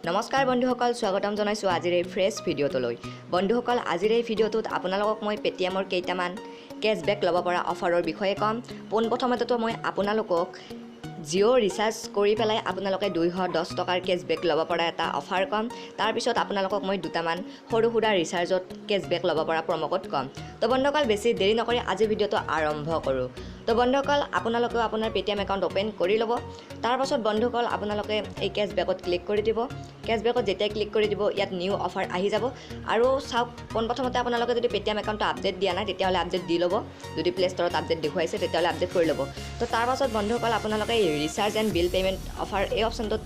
নমস্কাৰ বন্ধুসকল, স্বাগতম জনাইছোঁ আজিৰ এই ফ্ৰেছ ভিডিঅ'টোলৈ। বন্ধুসকল, আজিৰ এই ভিডিঅ'টোত আপোনালোকক মই পে'টিএমৰ কেইটামান কেছবেক ল'ব পৰা অফাৰৰ বিষয়ে ক'ম। পোনপ্ৰথমতেতো মই আপোনালোকক জিঅ' ৰিচাৰ্জ কৰি পেলাই আপোনালোকে 210 টকাৰ কেছবেক ল'ব পৰা এটা অফাৰ ক'ম। তাৰপিছত আপোনালোকক মই দুটামান সৰু সুৰা ৰিচাৰ্জত কেছবেক ল'ব পৰা প্ৰম'ক'ড ক'ম। তো বন্ধুসকল, বেছি দেৰি নকৰি আজিৰ ভিডিঅ'টো আৰম্ভ কৰোঁ। তো বন্ধুসকল, আপোনালোকেও আপোনাৰ পে'টিএম একাউণ্ট অ'পেন কৰি ল'ব। তাৰপাছত বন্ধুসকল, আপোনালোকে এই কেছবেকত ক্লিক কৰি দিব। কেছবেকত যেতিয়া ক্লিক কৰি দিব, ইয়াত নিউ অফাৰ আহি যাব। আৰু চাওক, পোনপ্ৰথমতে আপোনালোকে যদি পে'টিএম একাউণ্টটো আপডেট দিয়া নাই, তেতিয়াহ'লে আপডেট দি ল'ব। যদি প্লে ষ্ট'ৰত আপডেট দেখুৱাইছে, তেতিয়াহ'লে আপডেট কৰি ল'ব। তো তাৰপাছত বন্ধুসকল, আপোনালোকে recharge and bill payment offer এই অপশ্যনটোত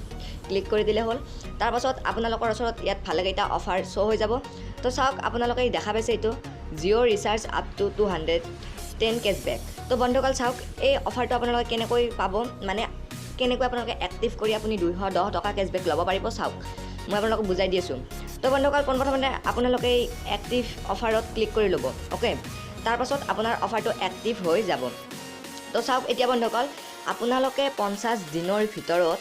ক্লিক কৰি দিলে হ'ল। তাৰপাছত আপোনালোকৰ ওচৰত ইয়াত ভালেকেইটা অফাৰ শ্ব' হৈ যাব। তো চাওক, আপোনালোকে দেখা পাইছে এইটো Jio' recharge up to 210 cashback. তো বন্ধুসকল চাওক, এই অফাৰটো আপোনালোকে কেনেকৈ পাব, মানে কেনেকৈ আপোনালোকে এক্টিভ কৰি আপুনি 210 টকা কেছবেক ল'ব পাৰিব, চাওক মই আপোনালোকক বুজাই দি আছোঁ। তো বন্ধুসকল, পোনপ্ৰথমতে আপোনালোকে এই এক্টিভ অফাৰত ক্লিক কৰি ল'ব। অ'কে, তাৰপাছত আপোনাৰ অফাৰটো এক্টিভ হৈ যাব। তো চাওক এতিয়া বন্ধুসকল, আপোনালোকে 50 দিনৰ ভিতৰত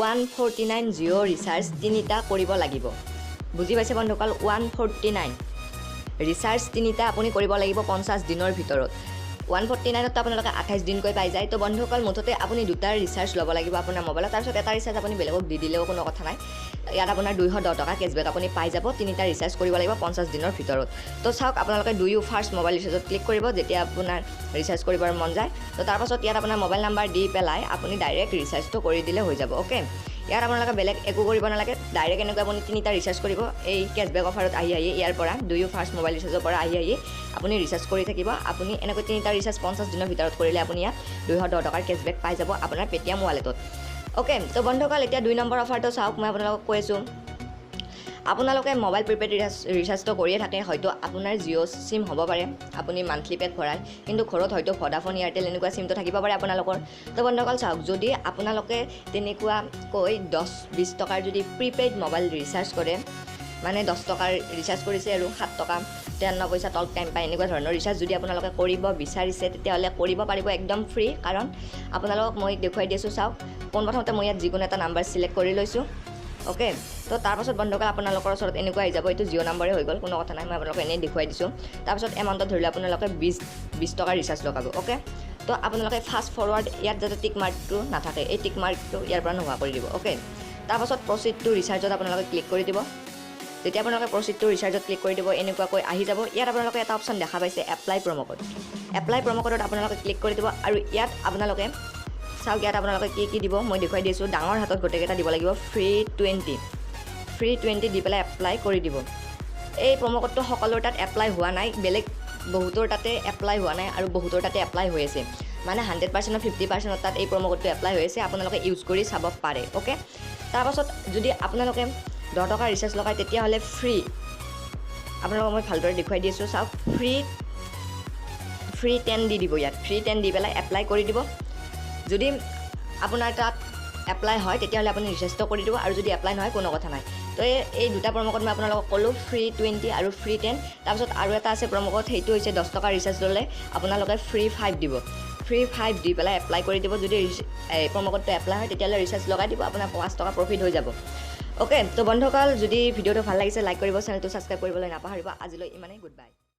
149 জিঅ' ৰিচাৰ্জ তিনিটা কৰিব লাগিব। বুজি পাইছে বন্ধুসকল? 149 ৰিচাৰ্জ তিনিটা আপুনি কৰিব লাগিব 50 দিনৰ ভিতৰত। 149তো আপোনালোকে 28 দিনকৈ পাই যায়। তো বন্ধুসকল, মুঠতে আপুনি দুটা ৰিচাৰ্জ ল'ব লাগিব আপোনাৰ মোবাইলত। তাৰপিছত এটা ৰিচাৰ্জ আপুনি বেলেগক দি দিলেও কোনো কথা নাই। ইয়াত আপোনাৰ 210 টকা কেছবেক আপুনি পাই যাব। তিনিটা ৰিচাৰ্জ কৰিব লাগিব 50 দিনৰ ভিতৰত। তো চাওক, আপোনালোকে দুয়ো ফাৰ্ষ্ট মোবাইল ৰিচাৰ্জত ক্লিক কৰিব যেতিয়া আপোনাৰ ৰিচাৰ্জ কৰিবৰ মন যায়। তো তাৰপাছত ইয়াত আপোনাৰ মোবাইল নাম্বাৰ দি পেলাই আপুনি ডাইৰেক্ট ৰিচাৰ্জটো কৰি দিলে হৈ যাব। অ'কে, ইয়াত আপোনালোকে বেলেগ একো কৰিব নালাগে। ডাইৰেক্ট এনেকৈ আপুনি তিনিটা ৰিচাৰ্জ কৰিব। এই কেছবেক অফাৰত আহি আহি ইয়াৰ পৰা দুয়ো ফাৰ্ষ্ট মোবাইল ৰিচাৰ্জৰ পৰা আহি আহি আপুনি ৰিচাৰ্জ কৰি থাকিব। আপুনি এনেকৈ তিনিটা ৰিচাৰ্জ 50 দিনৰ ভিতৰত কৰিলে আপুনি ইয়াত 210 টকাৰ কেছবেক পাই যাব আপোনাৰ পে'টিএম ৱালেটত। অ'কে, তো বন্ধুসকল, এতিয়া 2 নম্বৰ অফাৰটো চাওক, মই আপোনালোকক কৈ আছোঁ। আপোনালোকে মোবাইল প্ৰিপেইড ৰিচাৰ্জটো কৰিয়ে থাকে। হয়তো আপোনাৰ জিঅ' চিম হ'ব পাৰে, আপুনি মান্থলি পেক ভৰায়, কিন্তু ঘৰত হয়তো ভোডাফোন, এয়াৰটেল এনেকুৱা চিমটো থাকিব পাৰে আপোনালোকৰ। তো বন্ধুসকল চাওক, যদি আপোনালোকে তেনেকুৱাকৈ 10-20 টকাৰ যদি প্ৰিপেইড মোবাইল ৰিচাৰ্জ কৰে, মানে 10 টকাৰ ৰিচাৰ্জ কৰিছে আৰু 7 টকা 53 পইচা টক টাইম পায়, এনেকুৱা ধৰণৰ ৰিচাৰ্জ যদি আপোনালোকে কৰিব বিচাৰিছে, তেতিয়াহ'লে কৰিব পাৰিব একদম ফ্ৰী। কাৰণ আপোনালোকক মই দেখুৱাই দি আছোঁ। চাওক, পোনপ্ৰথমতে মই ইয়াত যিকোনো এটা নাম্বাৰ চিলেক্ট কৰি লৈছোঁ। অ'কে, তো তাৰপাছত বন্ধুসকল, আপোনালোকৰ ওচৰত এনেকুৱা আহি যাব। এইটো জিঅ' নাম্বাৰে হৈ গ'ল, কোনো কথা নাই, মই আপোনালোকক এনেই দেখুৱাই দিছোঁ। তাৰপাছত এমাউণ্টত ধৰি লওক আপোনালোকে 20 টকাৰ ৰিচাৰ্জ লগাব। অ'কে, তো আপোনালোকে ফাষ্ট ফৰৱাৰ্ড ইয়াত যাতে টিক মাৰ্কটো নাথাকে, এই টিক মাৰ্কটো ইয়াৰ পৰা নোহোৱা কৰি দিব। অ'কে, তাৰপাছত প্ৰচিড টু ৰিচাৰ্জত আপোনালোকে ক্লিক কৰি দিব। যেতিয়া আপোনালোকে প্ৰচিড টু ৰিচাৰ্জত ক্লিক কৰি দিব, এনেকুৱাকৈ আহি যাব। ইয়াত আপোনালোকে এটা অপশ্যন দেখা পাইছে, এপ্লাই প্ৰম'ক'ড। এপ্লাই প্ৰম'ক'ডত আপোনালোকে ক্লিক কৰি দিব। আৰু ইয়াত আপোনালোকে চাওক, ইয়াত আপোনালোকে কি কি দিব মই দেখুৱাই দিছোঁ। ডাঙৰ হাতত গোটেইকেইটা দিব লাগিব, ফ্ৰী 20, ফ্ৰী 20 দি পেলাই এপ্লাই কৰি দিব। এই প্ৰম'ক'ডটো সকলোৰ তাত এপ্লাই হোৱা নাই, বেলেগ বহুতৰ তাতে এপ্লাই হোৱা নাই আৰু বহুতৰ তাতে এপ্লাই হৈ আছে। মানে 100%ৰ 50%ৰ তাত এই প্ৰম'ক'ডটো এপ্লাই হৈ আছে। আপোনালোকে ইউজ কৰি চাব পাৰে। অ'কে, তাৰপাছত যদি আপোনালোকে 10 টকা ৰিচাৰ্জ লগায়, তেতিয়াহ'লে ফ্ৰী, আপোনালোকক মই ভালদৰে দেখুৱাই দি আছোঁ। চাওক, ফ্ৰী ফ্ৰী 10 দি দিব। ইয়াত ফ্ৰী 10 দি পেলাই এপ্লাই কৰি দিব। যদি আপোনাৰ তাত এপ্লাই হয়, তেতিয়াহ'লে আপুনি ৰিচাৰ্জটো কৰি দিব আৰু যদি এপ্লাই নহয়, কোনো কথা নাই। তো এই দুটা প্ৰম'ক'ড মই আপোনালোকক ক'লোঁ, ফ্ৰী 20 আৰু ফ্ৰী 10। তাৰপিছত আৰু এটা আছে প্ৰম'ক'ড, সেইটো হৈছে 10 টকা ৰিচাৰ্জ ল'লে আপোনালোকে ফ্ৰী 5 দিব। ফ্ৰী 5 দি পেলাই এপ্লাই কৰি দিব। যদি এই প্ৰম'ক'ডটো এপ্লাই হয়, তেতিয়াহ'লে ৰিচাৰ্জ লগাই দিব, আপোনাৰ 5 টকা প্ৰফিট হৈ যাব। অ'কে, তো বন্ধুসকল, যদি ভিডিঅ'টো ভাল লাগিছে লাইক কৰিব, চেনেলটো ছাবস্ক্ৰাইব কৰিবলৈ নাপাহৰিব। আজিলৈ ইমানেই, গুড বাই।